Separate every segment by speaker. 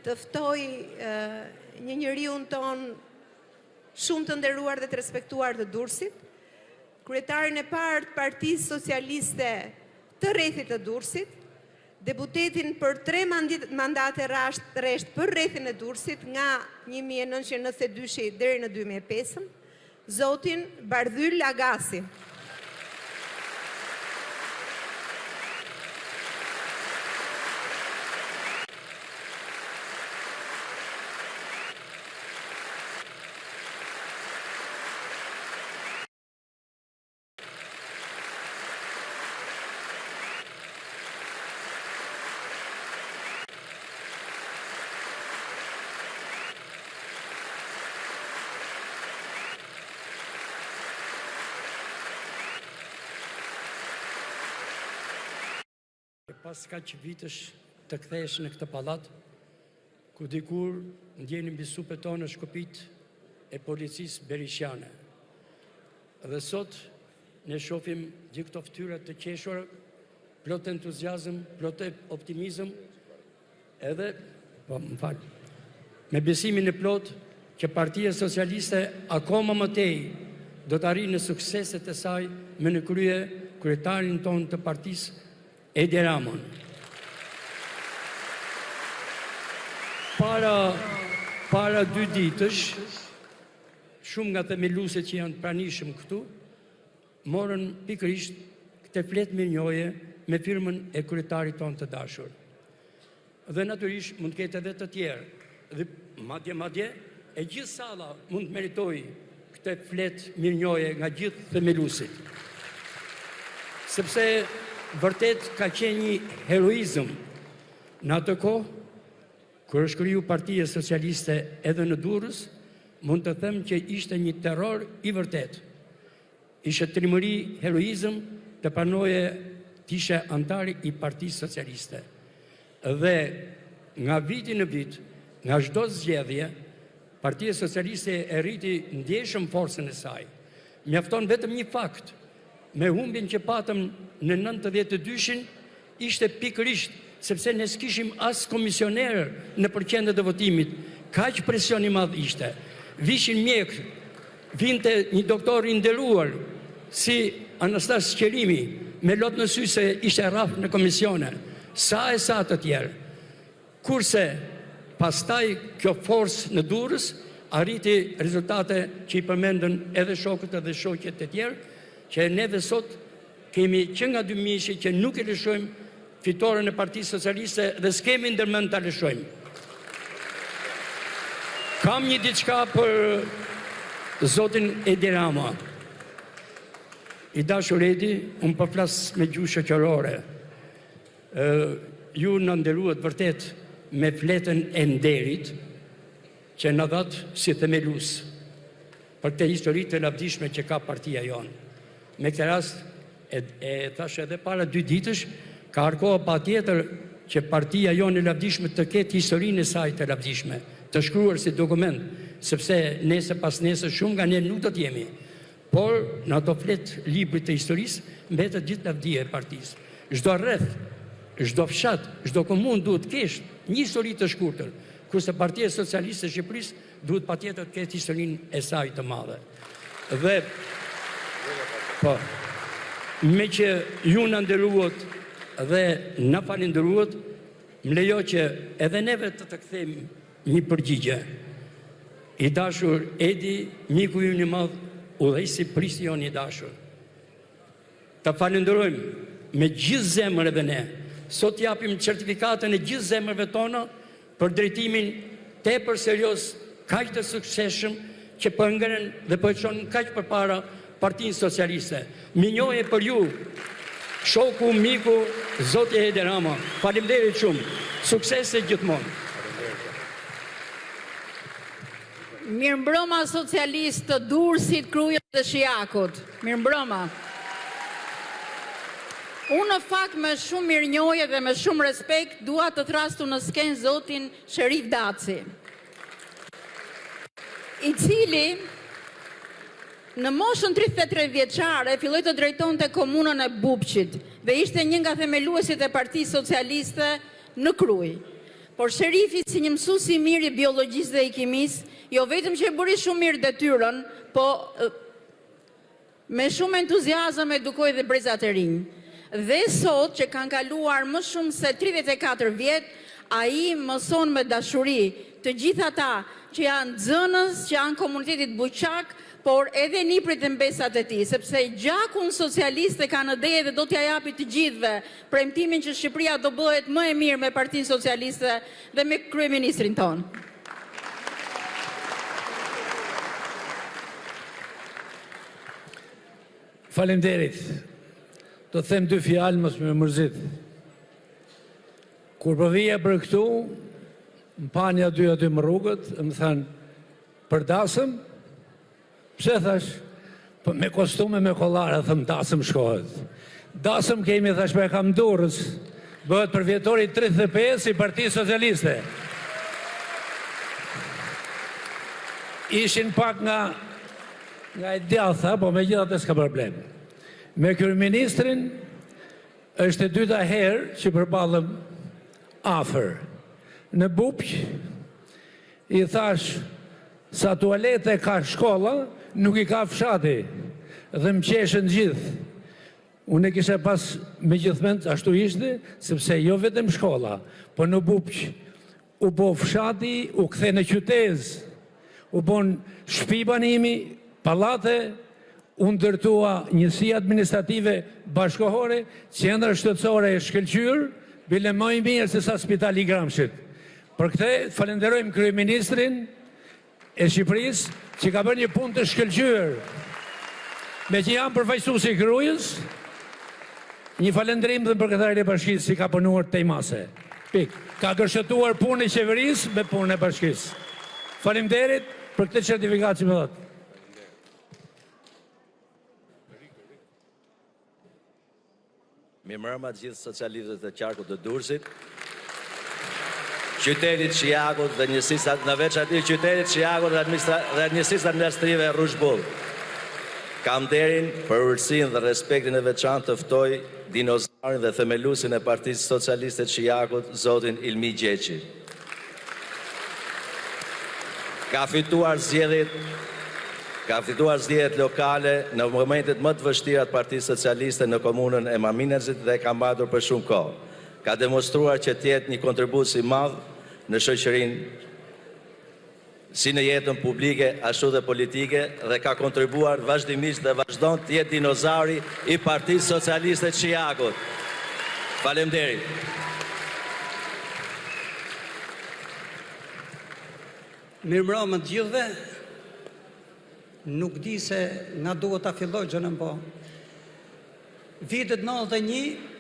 Speaker 1: të ftoj një njeriun tonë shumë të nderuar dhe të respektuar të Durrësit, kryetarin e parë të Partisë Socialiste të rrethit të Durrësit, deputetin për tre mandate rresht për rrethin e Durrësit nga 1992 deri në 2005, zotin Bardhyl Agasi.
Speaker 2: Pas kaq vitesh të kthehesh në këtë pallat, ku dikur ndjenim mbi supet tona shkopinjtë e policisë berishiane. Dhe sot ne shofim gjithë këto fytyra të qeshura, plot entuziazëm, plot optimizëm, edhe, po më fal, me besimin e plotë që Partia Socialiste akoma më tej do të arrijë në sukseset e saj me në krye kryetarin tonë të partisë Edi Ramën. Para para dy ditësh, shumë nga themeluesit që janë të pranishëm këtu, morën pikërisht këtë fletë mirënjohje me firmën e kryetarit tonë të dashur. Dhe natyrisht mund të ketë edhe të tjerë. Dhe madje madje e gjithë salla mund të meritojë këtë fletë mirënjohje nga gjithë themeluesit. Sepse vërtet ka qenë një heroizëm në atë kohë kur është kriju Partia Socialiste edhe në Durrës, mund të them që ishte një terror i vërtetë. Ishte trimëri, heroizëm të pranoje të ishe anëtar i Partisë Socialiste. Dhe nga viti në vit, nga çdo zgjedhje, Partia Socialiste e rriti ndjeshëm forcën e saj. Mjafton vetëm një fakt, me humbjen që patëm në 92-shin, Ishte pikërisht sepse ne s'kishim as komisionerë nëpër qendrat e votimit, kaq presion i madh ishte. Vishin mjekë, vinte një doktor i nderuar si Anastas Qerimi me lot në sy se ishte rrah në komisione, sa e sa të tjerë. Kurse pastaj kjo forcë në Durrës arriti rezultate që i përmendën edhe shokët edhe shoqet e tjerë, që neve sot kemi që nga dymijëshi që nuk e lëshojmë fitoren e Partisë Socialiste dhe s'kemi ndërmend ta lëshojmë. Kam një diçka për zotin Edi Rama. I dashur Edi, unë po flas me gjuhë shoqërore. Ju na nderuat vërtet me fletën e nderit që na dhatë si themelues për këtë histori të lavdishme që ka partia jonë. Me këtë rast e, e thashë edhe para dy ditësh, ka ardhur koha patjetër që partia jonë e lavdishme të ketë historinë e saj të lavdishme, të shkruar si dokument, sepse nesër pasnesër shumë nga ne nuk do të jemi. Por, në ato fletë librit të historisë, mbetet gjithë lavdia e partisë. Çdo rreth, çdo fshat, çdo komunë duhet të ketë një histori të shkurtër, kurse Partia Socialiste e Shqipërisë duhet patjetër të ketë historinë e saj të madhe. Dhe po, meqë ju na nderuat dhe na falënderuat, më lejo që edhe neve të të kthejmë Një përgjigje. I dashur Edi, miku ynë i madh, udhëheqësi prijësi jonë i dashur. Të falënderojmë me gjithë zemër edhe ne. Sot japim certifikatën e gjithë zemrave tona për drejtimin tepër serioz, kaq të suksesshëm që po e ngren dhe po e çon kaq përpara Partinë Socialiste. Mirënjohje për ju, shoku, miku, zoti Edi Rama. Faleminderit shumë. Suksese gjithmonë.
Speaker 1: Mirëmbrëma socialistë të Durrësit, Krujës dhe Shijakut. Mirëmbrëma. Unë në fakt me shumë mirënjohje dhe me shumë respekt dua të thërras këtu në skenë zotin Sherif Daci. I cili në moshën 33 vjeçare filloi të drejtonte komunën e Bubqit dhe ishte një nga themeluesit e Partisë Socialiste në Krujë.
Speaker 3: Por Sherifi si një mësues i mirë i biologjisë dhe i kimisë, jo vetëm që e bëri shumë mirë detyrën, po me shumë entuziazëm edukoi dhe brezat e rinj. Dhe sot që kanë kaluar më shumë se 34 vjet, ai mëson me dashuri të gjithë ata që janë nxënës, që janë komunitetit Buqak, por edhe nipërit dhe mbesat e tij, sepse gjakun socialist e ka në dej dhe do t'ia japi të gjithëve premtimin që Shqipëria do bëhet më e mirë me Partinë Socialiste dhe me kryeministrin tonë.
Speaker 4: Faleminderit. Do të them dy fjalë, mos me mërzit. Kur po vija për këtu, më panë nja dy aty në rrugët, e më thanë, për dasëm? Pse thash? Po me kostume me kollare, them dasëm shkohet. Dasëm kemi, thash, po e kam Durrës. Bëhet përvjetori 35 i Partisë Socialiste. Ishin pak nga nga e djathta, po megjithatë s'ka problem. Me kryeministrin është e dyta herë që përballem afër. Në Bubq i thash sa tualete ka shkolla, nuk i ka fshati. Dhe më qeshën gjithë. Unë e kisha pas me gjithë mend, ashtu ishte, sepse jo vetëm shkolla, po në Bubq u bo fshati, u kthe në qytezë, u bon shpi banimi, pallate, u ndërtua njësi administrative bashkohore, qendra shëndetësore e shkëlqyer, bile më i mirë se sa spitali i Gramshit. Për këtë falenderojmë kryeministrin e Shqipërisë që ka bërë një punë të shkëlqyer. Meqë jam përfaqësuesi i Krujës, një falënderim dhe për kryetarin e bashkisë që ka punuar tej mase. Pik. Ka gërshetuar punën e qeverisë me punën e bashkisë. Faleminderit për këtë certifikatë që më dhatë.
Speaker 5: Mirëmbrëma të gjithë socialistëve të qarkut të Durrësit, qytetit Shijakut dhe njësisë në veçanti qytetit Shijakut dhe dhe njësisë administrative Rrushbull. Kam nderin, përulësinë dhe respektin e veçantë të ftoj dinozaurin dhe themeluesin e Partisë Socialiste të Shijakut, zotin Ilmi Gjeçi. Ka fituar zgjedhjet ka fituar zgjedhjet lokale në momentet më të vështira të Partisë Socialiste në komunën e Maminasit dhe e ka mbajtur për shumë kohë. Ka demonstruar që të jetë një kontribues i madh në shoqërinë si në jetën publike ashtu dhe politike dhe ka kontribuar vazhdimisht dhe vazhdon të jetë dinozauri i Partisë Socialiste të Shijakut. Faleminderit.
Speaker 6: Mirëmbrëma të gjithëve. Nuk di se nga duhet ta filloj gjënë, po. Vitet 91,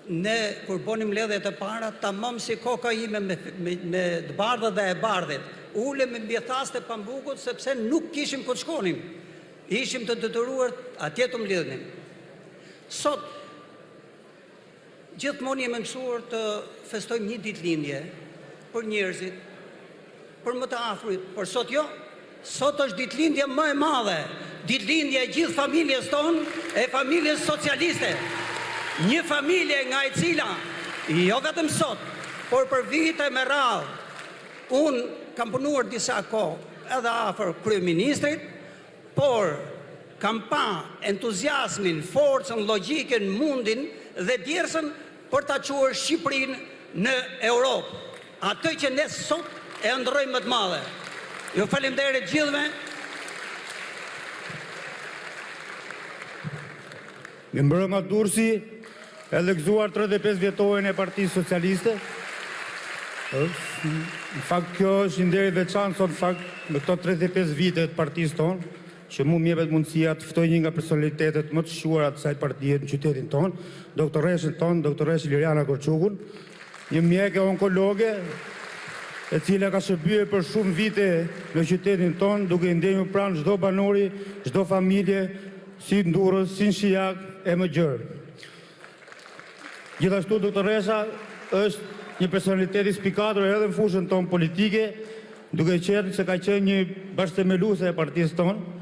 Speaker 6: ne kur bonim mbledhjet e para, tamam si koka ime me, me, me të bardhët dhe e bardhit, ulemi mbi thasët e pambukut sepse nuk kishim ku të shkonim. Ishim të detyruar atje të mblidhnim. Sot Gjithmonë jemi mësuar të festojmë një ditëlindje për njerëzit, për më të afërmit, por sot jo. Sot është ditëlindja më e madhe, ditëlindja e gjithë familjes tonë, e familjes socialiste. Një familje nga e cila jo vetëm sot, por për vite me radhë, unë kam punuar disa kohë edhe afër kryeministrit, Por, kam pa entuziazmin, forcën, logjikën, mundin dhe djersën për ta çuar Shqipërinë në Europë, atë që ne sot e ëndërrojmë me të madhe. Ju faleminderit të gjithëve.
Speaker 7: Mirëmbrëma Durrësi, edhe gëzuar 35 vjetorin e Partisë Socialiste. Në fakt kjo është një nder i veçantë sot në fakt në këto 35 vite të partisë tonë, që mu më jepet mundësia të ftoj një nga personalitetet më të shquara të kësaj partie në qytetin tonë, doktoreshën tonë, doktoreshë Liriana Korçukun, një mjeke onkologe e cila ka shërbyer për shumë vite në qytetin tonë, duke i ndenjur pranë çdo banori, çdo familje, si në Durrës, si në Shijak e më gjerë. Gjithashtu doktoresha është një personalitet i spikatur edhe në fushën tonë politike, duke qenë se ka qenë një bashkëthemeluese e partisë tonë,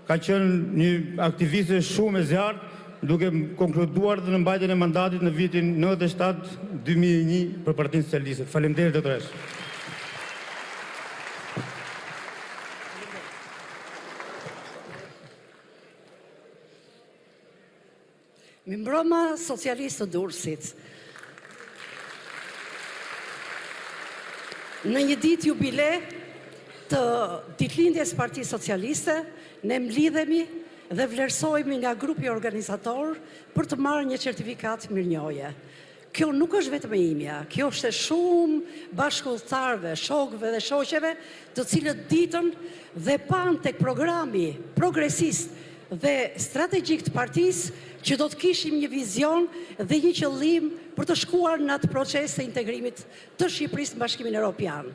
Speaker 7: ka qenë një aktiviste shumë e zjarrtë. duke konkluduar dhe në mbajtjen e mandatit në vitin 97 2001 për Partinë Socialiste. Faleminderit doktoreshë.
Speaker 6: Mirëmbrëma socialistë të Durrësit. Në një ditë jubile të ditëlindjes Partisë Socialiste, ne mblidhemi dhe vlerësohemi nga grupi organizator për të marrë një certifikatë mirënjohje. Kjo nuk është vetëm e imja, kjo është e shumë bashkudhëtarëve, shokëve dhe shoqeve, të cilët ditën dhe panë tek programi progresist dhe strategjik të partisë që do të kishim një vizion dhe një qëllim për të shkuar në atë proces të integrimit të Shqipërisë në Bashkimin Europian.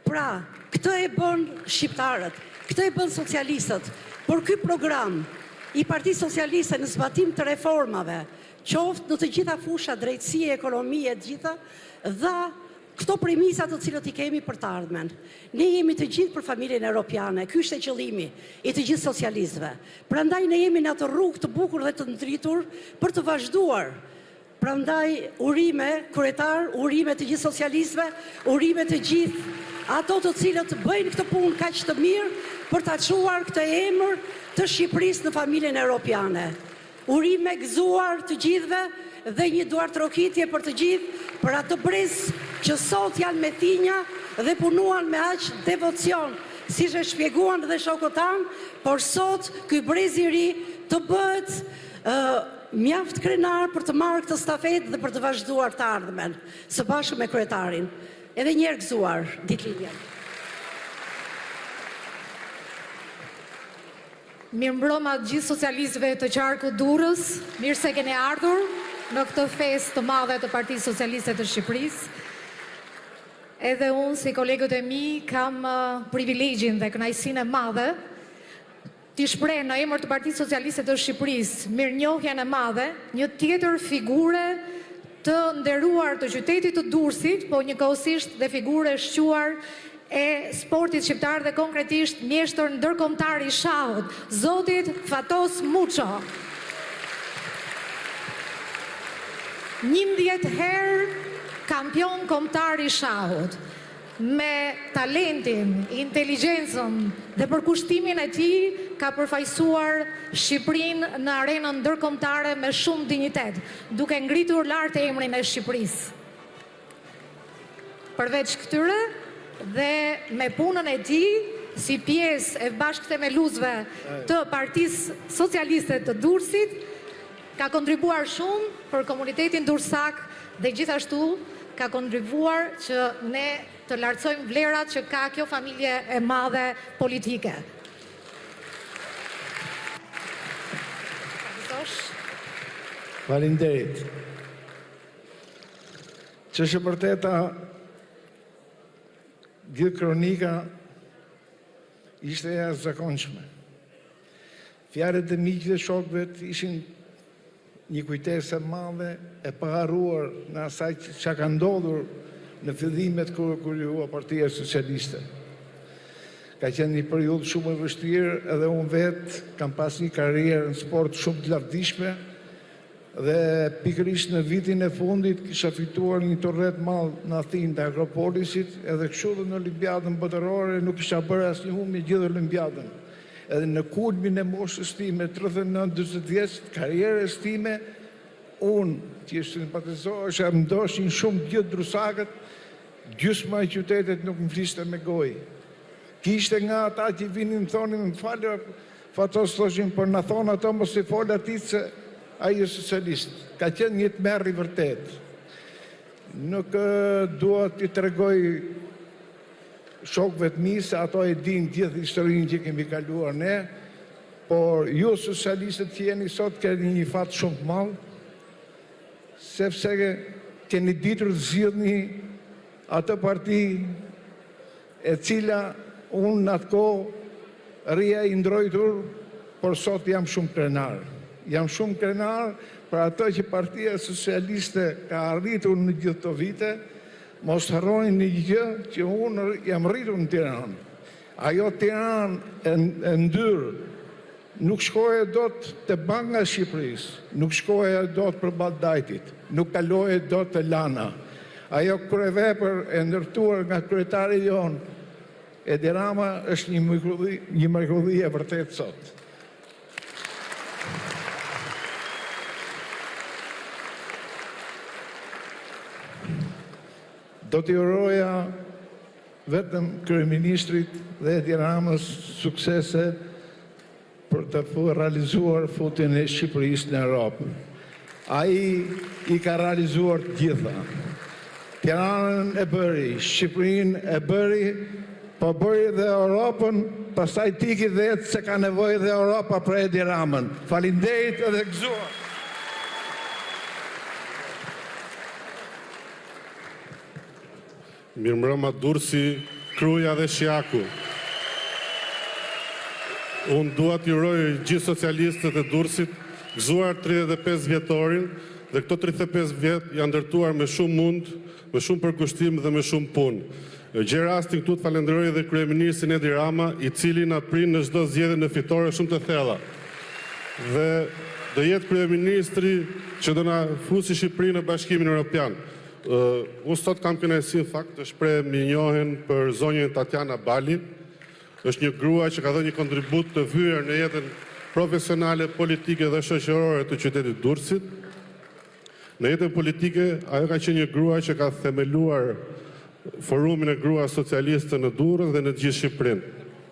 Speaker 6: Pra, këtë e bënë shqiptarët, këtë e bënë socialistët, por ky program i Partisë Socialiste në zbatim të reformave, qoftë në të gjitha fushat, drejtësie, ekonomie e të gjitha, dha këto premisa të cilët i kemi për të ardhmen. Ne jemi të gjithë për familjen europiane, ky ishte qëllimi i të gjithë socialistëve. Prandaj ne jemi në atë rrugë të bukur dhe të ndritur për të vazhduar Prandaj urime kryetar, urime të gjithë socialistëve, urime të gjithë ato të cilët bëjnë këtë punë kaq të mirë për ta çuar këtë emër të Shqipërisë në familjen europiane. Urime gëzuar të gjithëve dhe një duartrokitje për të gjithë për atë brez që sot janë me thinja dhe punuan me aq devocion siç e shpjeguan dhe shokët tanë, por sot ky brez i ri të bëhet mjaft krenar për të marrë këtë stafetë dhe për të vazhduar të ardhmen, së bashku me kryetarin. Edhe një herë gëzuar ditëlindjen.
Speaker 8: Mirëmbrëma të gjithë socialistëve të qarkut Durrës, mirë se keni ardhur në këtë festë të madhe të Partisë Socialiste të Shqipërisë. Edhe unë si kolegët e mi kam privilegjin dhe kënaqësinë e madhe T'i shpreh në emër të Partisë Socialiste të Shqipërisë mirënjohjen e madhe një tjetër figure të nderuar të qytetit të Durrësit, po njëkohësisht dhe figurë e shquar e sportit shqiptar dhe konkretisht mjeshtër ndërkombëtar i shahut, zotit Fatos Muço. 11 herë kampion kombëtar i shahut. Me talentin, inteligjencën dhe përkushtimin e tij ka përfaqësuar Shqipërinë në arenën ndërkombëtare me shumë dinjitet, duke ngritur lart emrin e Shqipërisë. Përveç këtyre dhe me punën e tij si pjesë e bashkëthemeluesve të Partisë Socialiste të Durrësit, Ka kontribuar shumë për komunitetin durrsak dhe gjithashtu ka kontribuar që ne të lartësojmë vlerat që ka kjo familje e madhe politike.
Speaker 9: Faleminderit. Ç'është e vërteta, gjithë kronika ishte e jashtëzakonshme. Fjalët e miqve dhe shokëve ishin një kujtesë e madhe e paharruar në asaj që ka ndodhur në fillimet kur u krijua Partia Socialiste. Ka qenë një periudhë shumë e vështirë edhe unë vetë kam pas një karrierë në sport shumë të lavdishme Dhe pikërisht në vitin e fundit kisha fituar një turne të madh në Athinë të Akropolisit, edhe kështu dhe në Olimpiadën Botërore nuk kisha bërë asnjë humbje gjithë Olimpiadën. Edhe në kulmin e moshës time, 39, 40 vjeç të karrierës time, unë që simpatizohesha, më doshin shumë gjithë durrsakët, gjysma e qytetit nuk më fliste me gojë. Kishte nga ata që vinin më thonin, më fal Fatos thoshin por na thonë ato mos i fol atij se ai është socialist. Ka qenë një tmerr i vërtetë. Nuk dua t'i tregoj shokëve të mi se ato e dinë gjithë historinë që kemi kaluar ne, por ju socialistët që jeni sot keni një fat shumë të madh, sepse keni ditur të zgjidhni atë parti e cila unë në atë kohë rrija i ndrojtur, por sot jam shumë krenar. Jam shumë krenar për atë që Partia Socialiste ka arritur në gjithë këto vite, mos harroni një gjë që unë jam rritur në Tiranë. Ajo Tiranë e ndyrë. Nuk shkoje dot te Banka e Shqipërisë, nuk shkoje dot përballë Dajtit, nuk kaloje dot te Lana. Ajo kryevepër e ndërtuar nga kryetari jonë, Edi Rama është një mrekulli, një mrekulli e vërtetë sot. Do t'i uroja vetëm kryeministrit dhe Edi Ramës suksese për të realizuar futjen e Shqipërisë në Europë. Ai i ka realizuar të gjitha. Tiranën e bëri, Shqipërinë e bëri, po bëri dhe Europën, pastaj të iki vetë se ka nevojë dhe Europa për Edi Ramën. Faleminderit edhe gëzuar!
Speaker 10: Mirëmbrëma Durrësi, Kruja dhe Shijaku. Unë dua t'i uroj gjithë socialistët e Durrësit gëzuar 35 vjetorin dhe këto 35 vjet janë ndërtuar me shumë mund, me shumë përkushtim dhe me shumë punë. Gjej rastin këtu të falenderoj edhe kryeministrin Edi Rama, i cili na prin në çdo zgjedhje në fitore shumë të thella. Dhe do jetë kryeministri që do na fusi Shqipërinë në Bashkimin Europian. Unë sot kam kënaqësinë në fakt të shpreh mirënjohjen për zonjën Tatjana Bali. Është një grua që ka dhënë një kontribut të vyer në jetën profesionale, politike dhe shoqërore të qytetit të Durrësit. Në jetën politike, ajo ka qenë një grua që ka themeluar Forumin e Gruas Socialiste në Durrës dhe në të gjithë Shqipërinë.